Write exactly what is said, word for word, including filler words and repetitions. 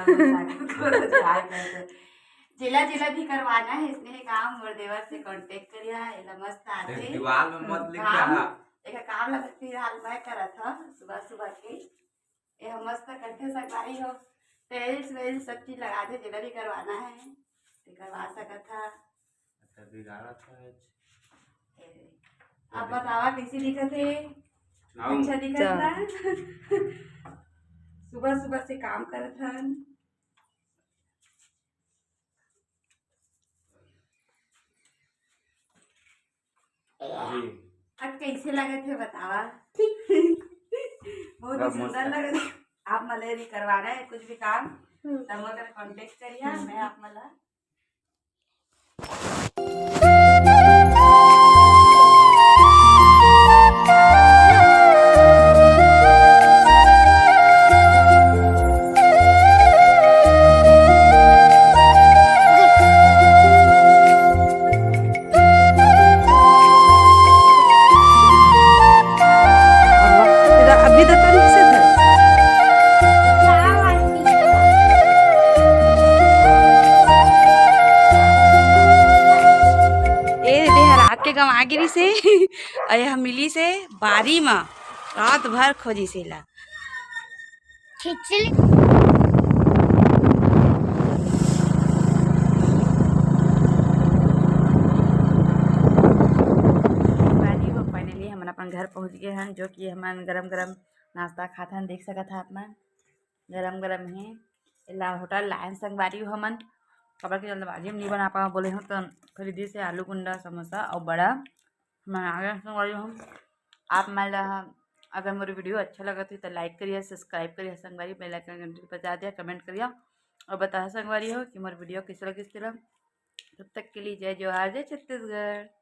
सागर को रोजगार कर दे। जेला जेला भी करवाना है इसने काम, मोर देवर से कॉन्टेक्ट करिया, एला मस्त आथे। दीवार में मत लिख काम, देना। एक काम ला फिलहाल मैं करत हव सुबह सुबह के। ये हम मस्त करथे संगवारी हो, टाइल्स वेल्स सब चीज लगा दे, जेला भी करवाना है ते करवा सकत हा। अच्छा, बिगाड़ा था आज। अब बतावा कैसे दिखत हे? अच्छा दिखत ना? सुबह सुबह से काम करत हन। अब कैसे लगत हे बतावा? बहुत ही सुंदर लगत हे। आप मन ला भी करवाना है कुछ भी काम, त मोर करा कॉन्टेक्ट करिया, मैं आप मन ला अभी तो तन से था। ए दे रात के गंवा गिरी से, अरे हम मिली से बारी मा रात भर खोजी से ला। खिचड़ी। फाइनली हमन अपन घर पहुंच गए हन, जो कि हमन गरम गरम नाश्ता खात हन, देख सकत हा आप मन, गरम गरम हे। एला होटल लायन संगवारी हो हमन, काबर के जल्दबाजी में नहीं बना पावा, बोले हो तो खरीदी से आलू गुंडा समोसा और बड़ा। मैं आ गया संगवारी हो। आप मन ला अगर मोर वीडियो अच्छा लगत हो तो लाइक करिए, सब्सक्राइब करिए संगवारी, बेल आइकन घंटी बजा दिया, कमेंट करिए और बताया संगवारी हो कि मोर वीडियो किस लगिस तेला। तब तक के लिए जय जोहार, जय छत्तीसगढ़।